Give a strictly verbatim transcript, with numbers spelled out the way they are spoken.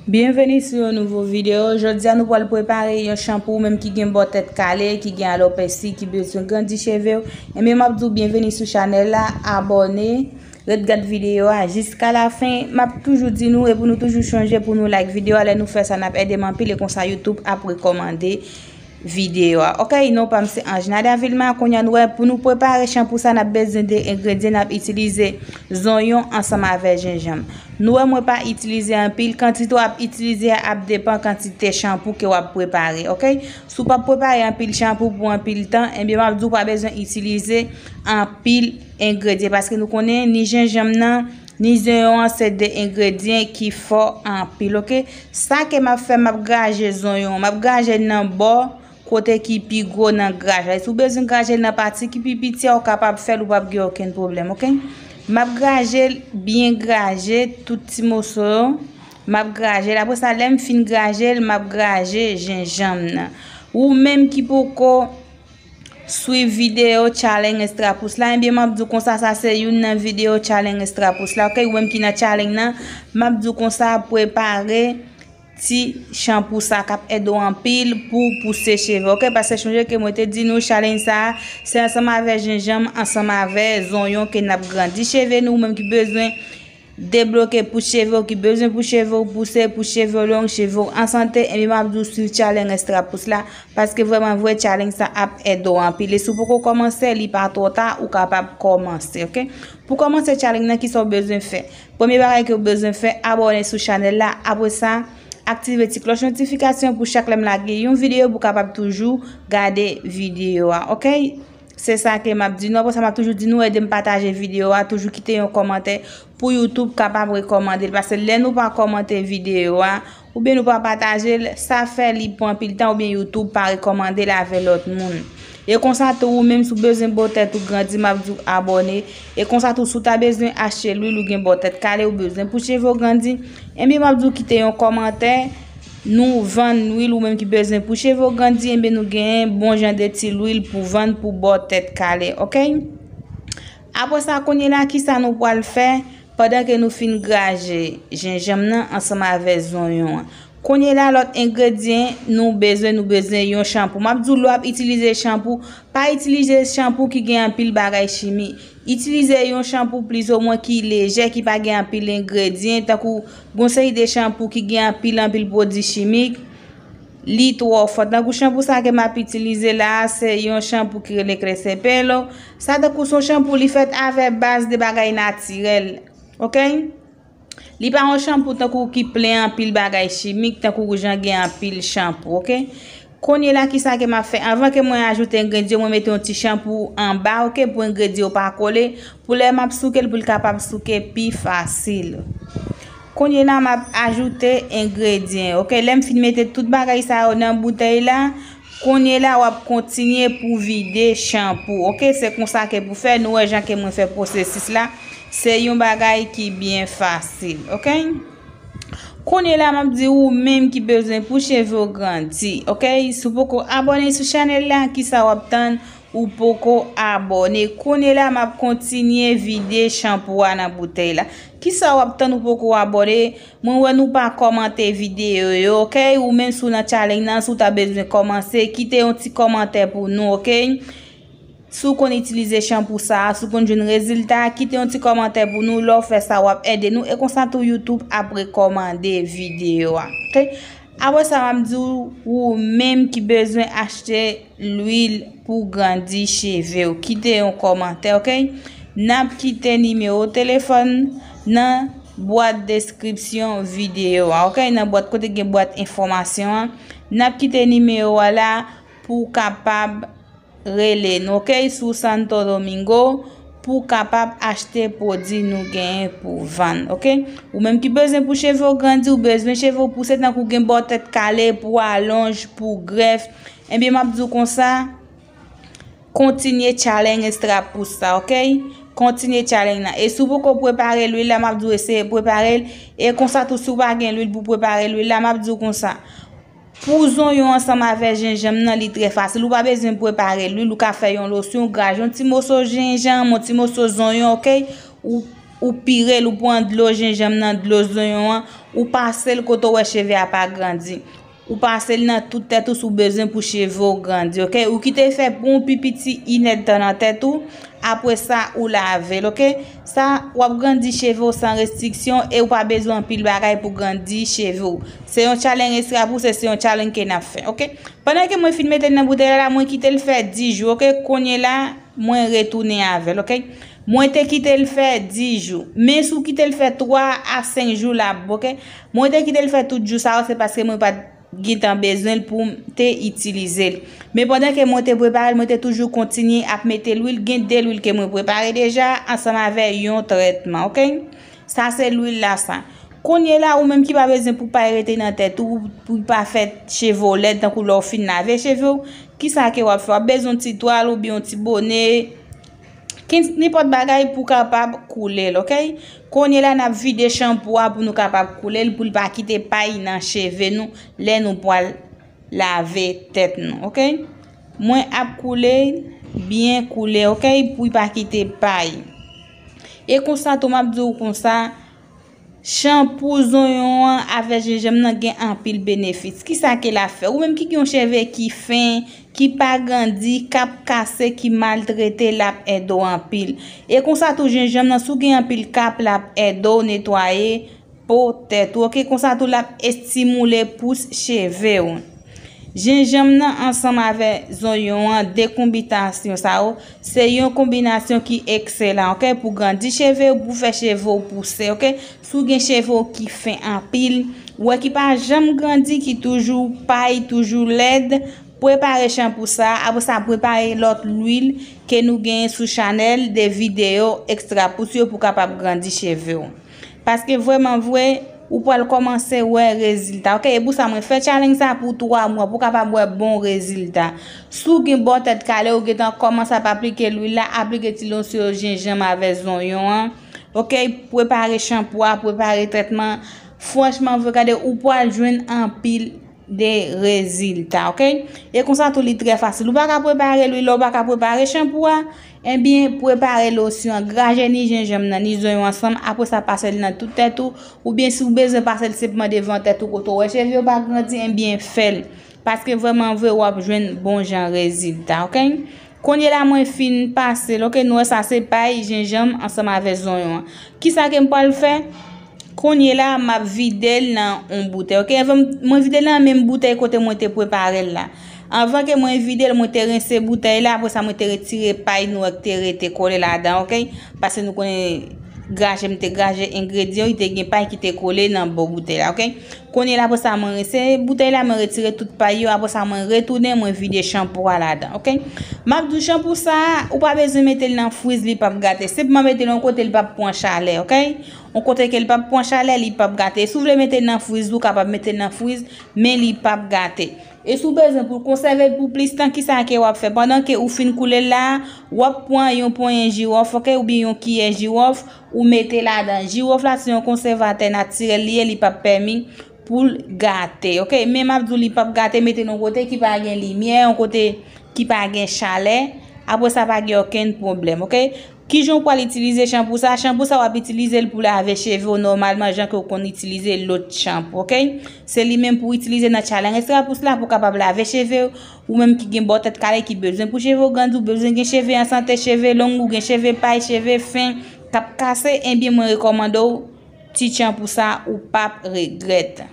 Byenveni sou yon nouvo videyo. Jodi a nou pral prepare yon chanpou ou menm ki gen bò tèt kale, ki gen alopesi, ki bezwen grandi cheve w. Ebyen m ap di w byenveni sou chanèl la, abòne, ret gad videyo a jiska lafen. M ap toujou di nou e pou nou toujou chonje pou nou like videyo a. Lè nou fè sa, n ap ede m anpil e konsa YouTube ap rekòmande videyo a. Oke, non pa m se Anjnada Vilma. Kounye a nou wè pou nou prepare chanpou sa, n ap bezwen de engredyan n ap itilize zonyon ansanm avè jenjanm. Nou wè mwen pa itilize anpil, kantite w ap itilize a ap depan kantite chanpou ke w ap prepare, oke? Si w p ap prepare anpil chanpou pou anpil tan, ebyen m ap di w pa bezwen itilize anpil engredyan, paske nou konnen ni jenjanm nan, ni zonyon an se de engredyan ki fò anpil, oke? Sa ke m ap fè, m ap graje zonyon, m ap graje l nan bò kote ki pi gwo nan graj la. Si w bezwen graje l nan pati ki pi piti a, ou kapab fè l, ou p ap gen okenn pwoblèm, oke? M ap graje l, byen graje, tout ti moso yo. M ap graje l. Apre sa, lè m fin graje l, m ap graje jenjanm nan. Ou menm ki poko swiv videyo Challenge Extra Pouce la, ebyen, m ap di w konsa, sa se youn nan videyo Challenge Extra Pouce la, oke? Ou menm ki nan challenge nan, m ap di w konsa, prepare ti chanpou sa k ap ede w anpil pou w pouse cheve, oke? Paske chonje ke mwen te di nou, challenge sa a, se ansanm avè jenjanm, ansanm avè zonyon ke n ap grandi cheve nou, ou menm ki bezwen debloke pou cheve w, ki bezwen pou cheve w pouse, pou cheve w long, cheve w an sante, ebyen m ap di w swiv challenge Extra Pouce la, paske vrèman vre challenge sa ap ede w anpil. E si w poko kòmanse, li pa twò ta, ou kapab kòmanse, oke? Pou kòmanse challenge nan, kisa w bezwen fè? Premye bagay ke w bezwen fè, abòne sou chanèl la, apre sa, aktive ti klòch notifikasyon pou chak lè m lage yon videyo pou w kapab toujou gade videyo a, oke? Se sa ke m ap di nou. Apre sa, m ap toujou di nou, ede m pataje videyo a, toujou kite yon kòmantè pou YouTube kapab rekòmande l. Paske lè nou pa kòmante videyo a, oubyen nou pa pataje l, sa fè li pran anpil tan, oubyen YouTube pa rekòmande l avè lòt moun. E konsa tou, ou menm si w bezwen bò tèt ou grandi, m ap di w abòne. E konsa tou, si w ta bezwen achte lwil, ou gen bò tèt kale, ou bezwen pou cheve w grandi, ebyen m ap di w kite yon kòmantè. Nou vann lwil, ou menm ki bezwen pou cheve w grandi, ebyen nou genyen bon jan de ti lwil pou vann pou bò tèt kale, oke? Apre sa, kounye la, kisa nou pral fè pandan ke nou fin graje jenjanm nan ansanm avè zonyon an? Kounye la, lòt engredyan nou bezwen, nou bezwen yon chanpou. M ap di w, lè w ap itilize chanpou, pa itilize chanpou ki gen anpil bagay chimik. Itilize yon chanpou plizoumwen ki lejè, ki pa gen anpil engredyan, tankou gon seri de chanpou ki gen anpil, anpil pwodui chimik, li twò fò. Tankou chanpou sa ke m ap itilize la a, se yon chanpou ki rele Crece Pelo. Sa tankou se yon chanpou, li fèt avè baz de bagay natirèl. Oke? Li pa yon chanpou tankou ki plen anpil bagay chimik, tankou jan gen anpil chanpou, oke? Kounye la, kisa ke m ap fè? Anvan ke mwen ajoute engredyan, mwen mete yon ti chanpou anba, oke, pou engredyan yo pa kole. Pou lè m ap souke l, pou l kapab souke pi fasil. Kounye la, m ap ajoute engredyan yo, oke? Lè m fin mete tout bagay sa yo nan boutèy la, kounye la, w ap kontinye pou vide chanpou, oke? Se konsa ke pou fè, nou wè jan ke mwen fè pwosesis la. Se yon bagay ki byen fasil, oke? Kounye la, m ap di ou menm ki bezwen pou cheve w grandi, oke? Si w poko abòne sou chanèl la, kisa w ap tann? Ou poko abòne. Kounye la, m ap kontinye vide chanpou a nan boutèy la. Kisa w ap tann? Ou poko abòne? Mwen wè nou pa kòmante videyo yo, oke? Ou menm si w nan challenge nan, si w ta bezwen kòmanse, kite yon ti kòmantè pou nou, oke? Si w konn itilize chanpou sa a, si w konn jwenn rezilta, kite yon ti kòmantè pou nou. Lè w fè sa, w ap ede nou. E konsa tou, YouTube ap rekòmande videyo a. Oke? Apre sa, m ap di w, ou menm ki bezwen achte lwil pou grandi cheve w, kite yon kòmantè, oke? N ap kite nimewo telefòn nan bwat deskripsyon videyo a, oke? Nan bwat kote gen bwat enfòmasyon an. N ap kite nimewo a la pou w kapab rele nou, oke, sou Santo Domingo pou w kapab achte pwodui nou genyen pou vann, oke? Ou menm ki bezwen pou cheve w grandi, ou bezwen cheve w pouse tankou gen bò tèt kale, pou alonj, pou grèf, ebyen, m ap di w konsa, kontinye challenge Extra Pouce sa, oke? Kontinye challenge nan. E si w poko prepare lwil la, m ap di w eseye prepare l. E konsa tou, si w pa gen lwil pou prepare lwil la, m ap di w konsa. Pou zonyon ansanm avè jenjanm nan, li trè fasil. Ou pa bezwen prepare lwil, ou ka fè yon losyon, ou graje yon ti moso jenjanm, yon ti moso zonyon, oke? Ou ou pire l, ou pran dlo jenjanm nan, dlo zonyon an, ou pase l kote w wè cheve a pa grandi. Ou pase l nan tout tèt ou si w bezwen pou cheve w grandi, oke? Ou kite l fè pou yon pi piti inèdtan nan tèt ou, apre sa, ou lave l, oke? Sa, w ap grandi cheve w san restriksyon e ou pa bezwen anpil bagay pou grandi cheve w. Se yon challenge ekstra pou se, se yon challenge ke n ap fè, oke? Pandan ke mwen fin mete l nan boutèy la, mwen kite l fè dis jou, oke? Kounye la, mwen retounen avè l, oke? Mwen te kite l fè dis jou. Men si w kite l fè twa a senk jou, l ap bon, oke? Mwen te kite l fè tout jou sa yo, se paske mwen pa t gentan bezwen l pou m te itilize l. Men pandan ke mwen te prepare l, mwen te toujou kontinye ap mete lwil. Gen de lwil ke mwen prepare deja ansanm avè yon trètman, oke? Sa se lwil la sa. Kounye la, ou menm ki pa bezwen pou pay rete nan tèt ou, pou, pou pa fè cheve w lèd tankou lè w fin lave cheve w, kisa ke w ap fè? W ap bezwen yon ti twal oubyen yon ti bone, ki, nenpòt bagay pou kapab koule l, oke? Kounye la, n ap vide chanpou a pou nou kapab koule l, pou l pa kite pay nan cheve nou lè nou pral lave tèt nou, oke? Mwen ap koule l, byen koule, oke? Pou l pa kite pay. E konsa tou, m ap di w konsa, chanpou zonyon an avè jenjanm nan gen anpil benefis. Kisa ke l ap fè? Ou menm ki gen yon cheve ki fen, ki pa grandi, k ap kase, ki maltrete, l ap ede w anpil. E konsa tou, jenjanm nan, si w gen anpil kap, l ap ede w netwaye po tèt ou, oke? Konsa tou, l ap estimile pous cheve w. Jenjanm nan ansanm avè zonyon an, de konbinasyon sa yo, se yon konbinasyon ki ekselan, oke? Pou grandi cheve w, pou fè cheve w pouse, oke? Si w gen cheve w ki fen anpil, ou wè ki pa janm grandi, ki toujou pay, toujou lèd, prepare chanpou sa, apre sa prepare lòt lwil ke nou genyen sou chanèl de videyo ekstra pous yo pou kapab grandi cheve w. Paske vrèman vre, ou pral kòmanse wè rezilta, oke? E pou sa, mwen fè challenge sa pou twa mwa, pou w kapab wè bon rezilta. Si w gen bò tèt kale, ou gentan kòmanse ap aplike lwil la, aplike ti losyon jenjanm avè zonyon an, oke? Prepare chanpou a, prepare trètman. Franchman vre, gade, ou pral jwenn anpil de rezilta, oke? E konsa tou, li trè fasil. Ou pa ka prepare lwil la, ou pa ka prepare chanpou a, ebyen, prepare losyon an, graje ni jenjanm nan, ni zonyon ansanm, apre sa, pase l nan tout tèt ou, oubyen si w bezwen pase l senpman devan tèt ou kote w wè cheve yo pa grandi, ebyen, fè l. Paske vrèman vre, w ap jwenn bon jan rezilta, oke? Kounye la, mwen fin pase l, oke? Nou wè sa se pay, jenjanm ansanm avè zonyon an. Kisa ke m pral fè? Kounye la, m ap vide l nan yon boutèy, oke? Anvan m, mwen vide l nan menm boutèy kote mwen te prepare l la. Anvan ke mwen vide l, mwen te rense boutèy la, apre sa, mwen te retire pay nwè ki te rete kole ladan, oke? Paske nou konnen graje m te graje engredyan yo, te gen pay ki te kole nan bò boutèy la, oke? Kounye la, apre sa, mwen rense boutèy la, mwen retire tout pay yo, apre sa, mwen retounen, mwen vide chanpou a ladan, oke? M ap di w chanpou sa a, ou pa bezwen mete l nan friz, li p ap gate. Senpman mete l yon kote, li p ap pran chalè, oke? Yon kote ke li p ap pran chalè, li p ap gate. Si w vle mete l nan friz, ou kapab mete l nan friz, men li p ap gate. E si w bezwen pou w konsève l pou plis tan, kisa ke w ap fè? Pandan ke ou fin koule l la, w ap pran yon ponyen jiwòf, oke, oubyen yon kiyè jiwòf, ou mete ladan. Jiwòf la se yon konsèvatè natirèl li ye, li p ap pèmi pou l gate, oke? Men m ap di w li p ap gate, mete l yon kote ki pa gen limyè, yon kote ki pa gen chalè, apre sa pa gen okenn pwoblèm, oke? Kijan w pral itilize chanpou sa? Chanpou sa w ap itilize l pou lave cheve w nòmalman, jan ke w konn itilize lòt chanpou, oke? Se li menm pou w itilize nan challenge ekstra pous la pou w kapab lave cheve w, ou menm ki gen bò tèt kale, ki bezwen pou cheve w grandi, ou bezwen gen cheve an sante, cheve long, ou gen cheve pay, cheve fen, k ap kase, ebyen mwen rekòmande w ti chanpou sa, ou p ap regrèt.